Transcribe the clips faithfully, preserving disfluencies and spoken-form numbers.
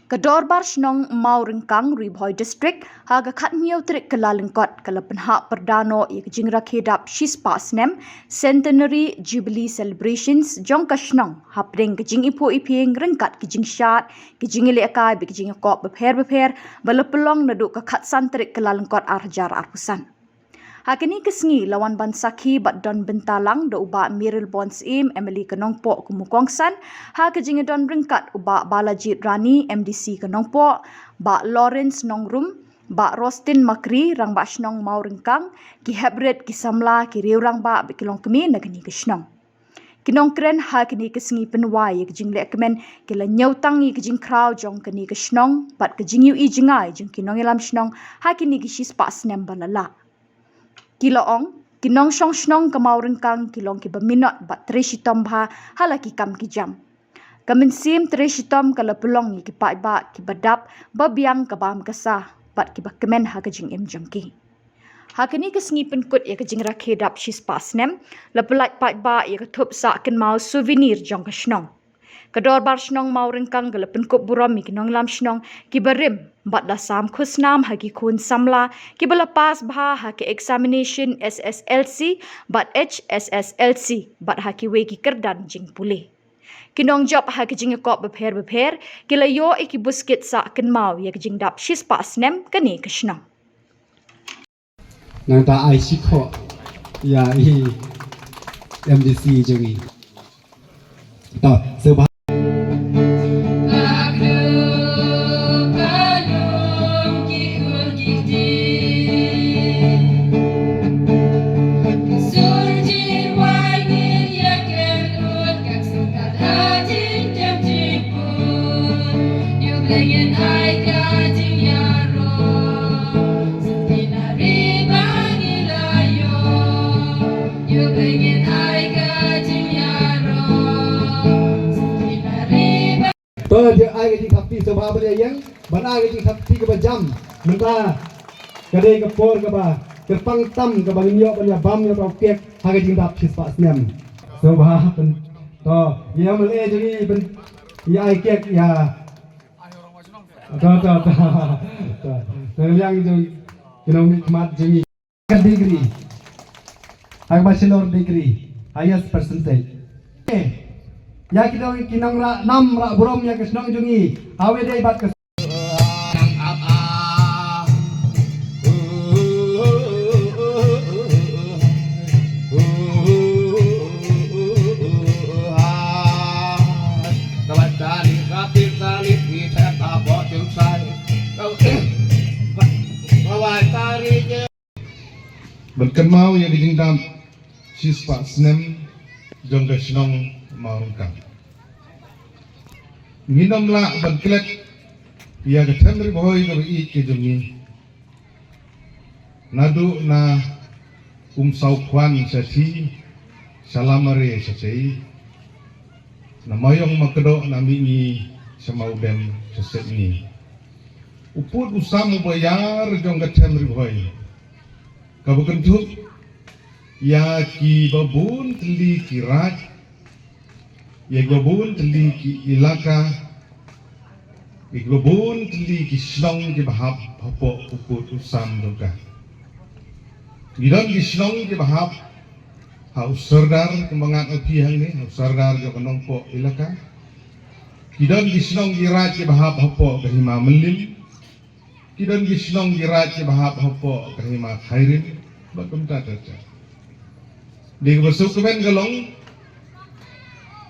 Ka Dorbar Shnong Mawryngkang, Ri Bhoi District, ha ka khathynñiew tarik Kyllalyngkot, ka la pynhap pyrda noh ïa ka jingrakhe dap shispah snem, Centenary Jubilee Celebrations, jong ka shnong, hapdeng ka jingiphuh iphieng ryngkat ka jingshad, ka jingïalehkai bad ka jingïakop bapher bapher, ba la pynlong naduh ka khatsan tarik Kyllalyngkot ar hajar arphew san. Ha kane ka sngi la wan ban sakhi bad don bynta lang da u Bah Mayralborn Syiem, M L A ka Nongpoh kum u kongsan, ha ka jingdon ryngkat u Bah Balajied Rani, M D C ka Nongpoh, Bah Lawrence Nongrum, Bah Rostin Makri, Rangbah Shnong Mawryngkang, ki heprit, ki samla, ki riew rangbah bad ki longkmie na kane ka shnong. Ki nongkren ha kane ka sngi pynwai ïa ka jinglehkmen, ki la ñiewtang ïa ka jingkhraw jong kane ka shnong bad ka jingïohi jngai jong ki nongïalam shnong ha kine ki shispah snem ba la lah. Ki la ong, ki nongshong shnong ka Mawryngkang ki long kiba minot bad trei shitom bha ha la ki kam ki jam. Ka mynsiem trei shitom ka la pynlong ïa ki paidbah kiba dap, ba biang, ka bam ka sah bad kiba kmen ha ka jingim jong ki. Ha kane ka sngi pynkut ïa ka jingrakhe dap shispah snem, la pyllait paidbah ïa ka thup sah kynmaw, souvenir, jong ka shnong. Ka Dorbar Shnong Mawryngkang ka la pynkup burom ïa ki nongïalam shnong kiba rim bad la sam khusnam ha ki khun samla kiba la pass bha ha ki examination S S L C bad H S S L C bad ha kiwei ki kyrdan jingpule. Ki nongjop ha ki jingïakop bapher bapher ki la ïoh ïa ki buskit sah kynmaw ïa ka jingdap shispah snem kane ka shnong. Nangta ai shikhoh ïa i M D C jong ngi. To, sngewbha. To, jia ai ka jingthap kti sngewbha ba ïa ïeng, ban ai ka jingthap kti kaba jam. Mynta ka dei ka por kaba kyrpang tam kaba ngin ïoh ban ïa bam ïa u kek ha ka jingdap shispah snem. Sngewbha pyn. To, ïa M L A jong ngi pyn, ïa ai kek ïa. To, to, to. To, to liang jong ki nongmihkhmat jong ngi. Ka degree, ha ka bachelor degree, highest percentage. Eh, ïa ki nong, ki nongrah nam rah burom ïa ka shnong jong ngi, ha kawei dei bad ka Ban kynmaw ïa ka jingdap shispah snem jong ka shnong Mawryngkang. Ngin ym lah ban klet ïa ka them Ri Bhoi kaba ïeit ka jong ngi. Naduh na Umsawkhwan shatei, sha Lamare shatei, na Maïong Makdoh na mihngi sha Mawdem sha sepngi. U pud u sam uba ïar jong ka them Ri Bhoi, kaba kynthup ïa kiba bun tylli ki raid, ïa kiba bun tylli ki ilaka, ïa kiba bun tylli ki shnong kiba hap hapoh u pud u sam jong ka. Ki don ki shnong kiba hap ha u sordar, kumba ngat nga phi hangne, ha u sordar jong ka Nongpoh ilaka. Ki don ki shnong ki raid kiba hap hapoh ka Hima Mylliem. Ki don ki shnong ki raid kiba hap hapoh ka Hima Khyrim, bad kumta ter ter. Dei kaba sngewkmen ka long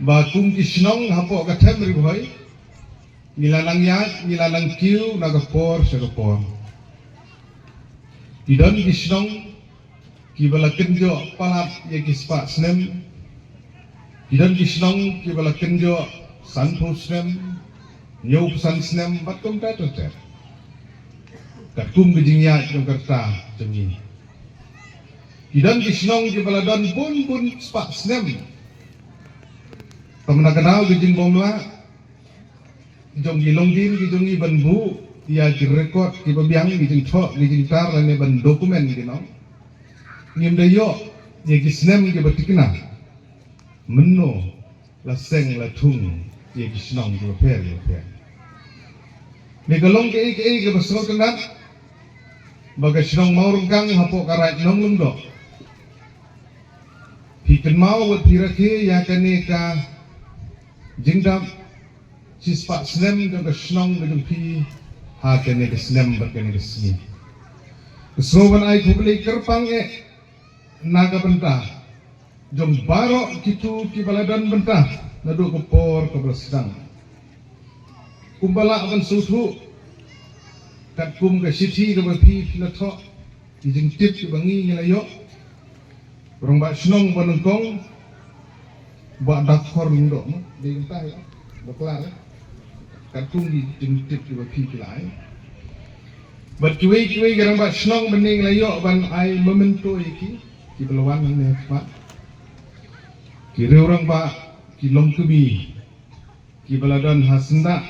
ba kum ki shnong hapoh ka them Ri Bhoi, ngi la nang ïaid, ngi la nang kiew na ka por sha ka por. Ki don ki shnong kiba la kynjoh palat ïa ki spah snem. Ki don ki shnong kiba la kynjoh sanphew snem, hynñiewphew san snem, bad kumta ter ter. Katkum ka jingïaid jong ka rta jong ngi. Ki don ki shnong kiba la don bun bun spah snem. Tang na ka daw ka jingbymlah jong ki longdien ki jong ngi ban buh ïa ki record kiba biang, ki jingthoh, ki jingtar lane ban document ki nong. Ngim da ïoh ïa ki snem kiba thikna. Mynno la seng la thung ïa ki shnong kiba pher kiba pher. Ni ka long kaei kaei kaba sngewtynnat ba ka shnong Mawryngkang hapoh ka Raid Nonglumdoh phi kynmaw bad phi rakhe ïa kane ka jingdap shispah snem jong ka shnong ka jong phi ha kane ka snem bad kane ka sngi. Ka sngew ban ai khublei kyrpang eh na ka bynta jong baroh kito kiba la don bynta naduh ka por kaba la sdang. Kumba lah ban sngewthuh katkum ka shithi kaba phi phi la thoh, ki jingtip kiba ngi ngi la ïoh. Rangbah shnong ba nyngkong, Bah Dakhor Lyngdoh, mo, dei mynta ïa Bakla, eh. Katkum ki jingtip kiba phi phi la ai. Bad kiwei kiwei ki rangbah shnong ba ngi la ïoh ban ai memento ïa ki, kiba la wan hangne ha khmat. Ki riew rangbah, ki longkmie kiba la don ha syndah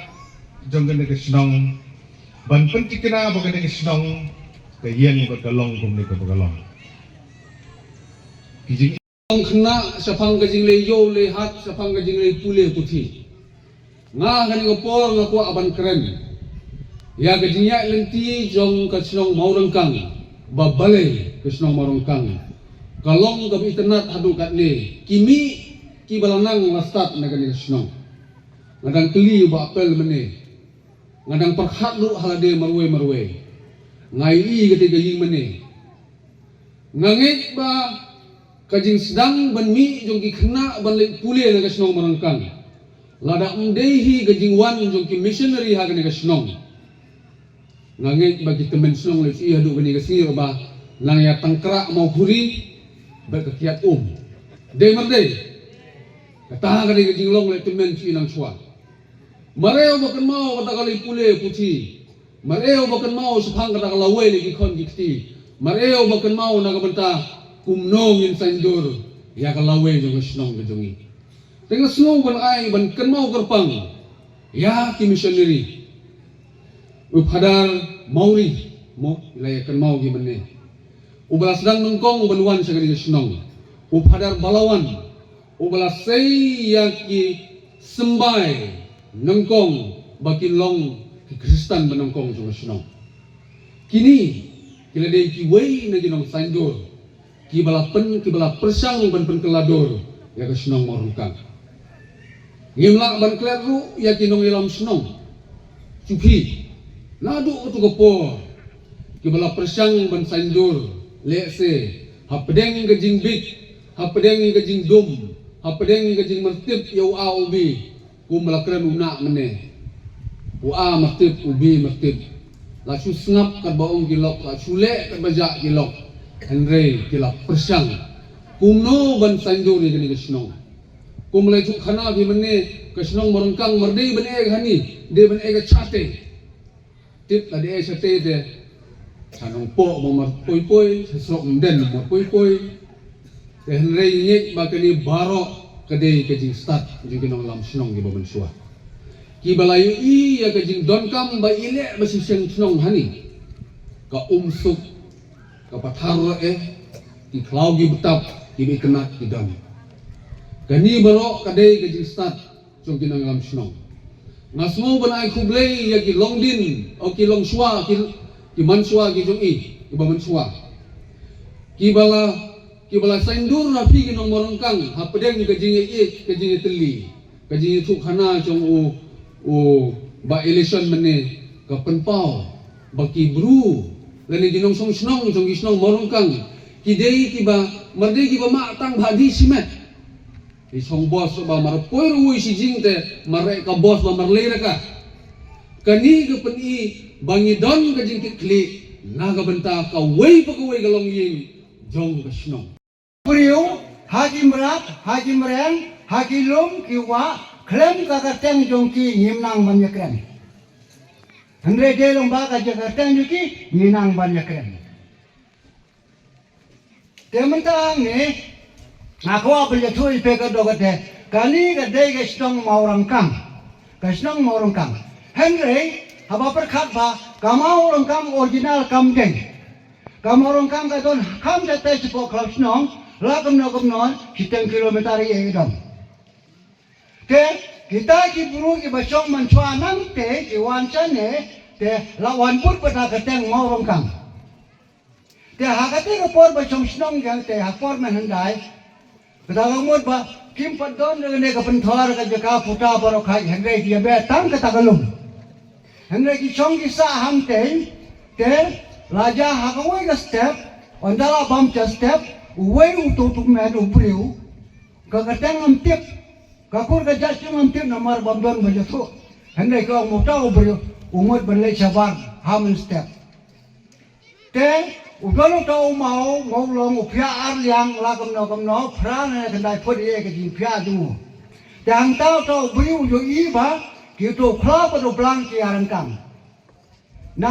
jong kane ka shnong ban pynthikna ba kane ka shnong ka ïeng bad ka long kumne kaba ka long. Ki jing- Khynnah shaphang ka jingleh ïew leh hat, shaphang ka jingleh pule puthi. Nga ha kane ka por nga kwah ban kren ïa ka jingïaid lynti jong ka shnong Mawryngkang, ba balei ka shnong Mawryngkang ka long kaba itynnat haduh katne. Ki mih kiba la nang la stad na kane ka shnong. Nga dang kylli u Bah Appel mynne, nga dang pyrkhat ruh ha lade marwei marwei. Nga ïohi kata ka ïing mynne. Nga ngeit ba ka jingsdang ban mih jong ki khynnah ban leit pule na ka shnong Mawryngkang, lada ym dei hi ka jingwan jong ki missionary ha kane ka shnong, nga ngeit ba ki tymmen shnong leit shu ïohi haduh kane ka sngi ruh ba nang ïa tang krah mawkhuri bad ka kiad um. Dei mar dei? Kata ka dei ka jinglong leh tymmen shu ïohi nang shuwa. Mareh ba kynmaw kata ka leit pule puthi. Mareh ba kynmaw shaphang kata ka lawei leh ki khon ki kti. Mareh ba kynmaw na ka bynta kumno ngin saiñdur ïa ka lawei jong ka shnong ka jong ngi. Te nga sngew ban ai ban kynmaw kyrpang ïa ki missionary. U Phadar Mawri, mo, la ïa kynmaw ki mynne. Uba la sdang nyngkong uban wan sha kane ka shnong. U Phadar Balawan, uba la sei ïa ki symbai nyngkong ba kin long ki khristan ba nyngkong jong ka shnong. Kine ki la dei kiwei na ki nongsaiñdur kiba la pyn, kiba la pyrshang ban pynkylla dur ïa ka shnong Mawryngkang. Ngim lah ban klet ruh ïa ki nongïalam shnong jong phi naduh kato ka por, kiba la pyrshang ban saiñdur lehse hapdeng ka jingbit, hapdeng ka jingdum, hapdeng ka jingmyrtip ïa u A u B. Kumba la kren u Nah mynne, u A myrtip, u B myrtip. La shu sngap katba ong ki lok, la shu leh katba jah ki lok. Hynrei ki la pyrshang kumno ban saiñdur ïa kane ka shnong. Kumba la ïathuh khana phi mynne, ka shnong Mawryngkang mar dei ban ïeh hangne, dei ban ïeh ka Chate. Tip la dei Chate te, sha Nongpoh ba mar poi poi, sha Surok Umden ba mar poi poi. Te hynrei ngeit ba kane baroh ka dei ka jingstad jong ki nongïalam shnong kiba mynshuwa, kiba la ïohi ïa ka jingdonkam ba i leh ba shisien shnong hangne. Ka um suk, ka pathar roh eh, ki khlaw ki btap, kiba itynnat ki don. Kane baroh ka dei ka jingstad jong ki nongïalam shnong. Nga sngew ban ai khublei ïa ki longdien, o ki longshuwa, ki, ki manshuwa ki jong i, kiba mynshuwa, kiba la, kiba la saiñdur ha phi ki nong Mawryngkang hapdeng ka jingïaieit, ka jingïatylli, ka jingïathuhkhana jong u, u Bah Election mynne, ka pynpaw ba ki bru lane ki nongshong shnong jong ki shnong Mawryngkang ki dei kiba, mar dei kiba mah tang bha dih shimet. Ki shong bos ba mar poi ruh wei shi jing te, mar reh ka bos ba mar lei raka. Kane ka pyni ba ngi don ka jingkitkhlieh na ka bynta kawei pa kawei ka longïing jong ka shnong. Briew, ha ki mrad, ha ki mreng, ha ki lum, ki wah, khlem ka kyrteng jong ki ngim nang ban ïakren. Hynrei dei long ba ka jingkyrteng jong ki ngi nang ban ïakren. Te mynta hangne, nga kwah ban ïathuh ïa phi ka doh kata. Kane ka dei ka shnong Mawryngkang. Ka shnong Mawryngkang. Hynrei, haba pyrkhat ba, ka Mawryngkang original kam dei. Ka Mawryngkang ka don kham shatei shapoh khlaw shnong, la kumno kumno, shiteng kilometer ïa ka don. Te, kita ki bru kiba shong mynshuwa nangta, ki wan shane, Te la wan bud bad ha ka teng Mawrangkang. Te ha kata ka por ba shong shnong ïa te ha por mynhyndai. Kata ka mut ba kim pat don re ne ka pynthor ka jaka puta baroh khat hynrei ki ïa beh tang kata ka lum. Hynrei ki shong ki sah hangtei te la jia ha kawei ka step, ynda la bam sha step, uwei uto u tymmen u briew, ka kyrteng ngam tip, ka kur ka jait ngam tip namar bym don ba jathuh. Hynrei ka ong uta u briew u mut ban leit shabar ha mynstep. Te u don uta u maw, maw long u phiah ar liang la kumno kumno, phra ne khyndai phut ïa ka jingphiah jong u. Te hangta uta u briew u ïohi ba ki uto u khlaw bad u blang ki ïa ryngkang. Na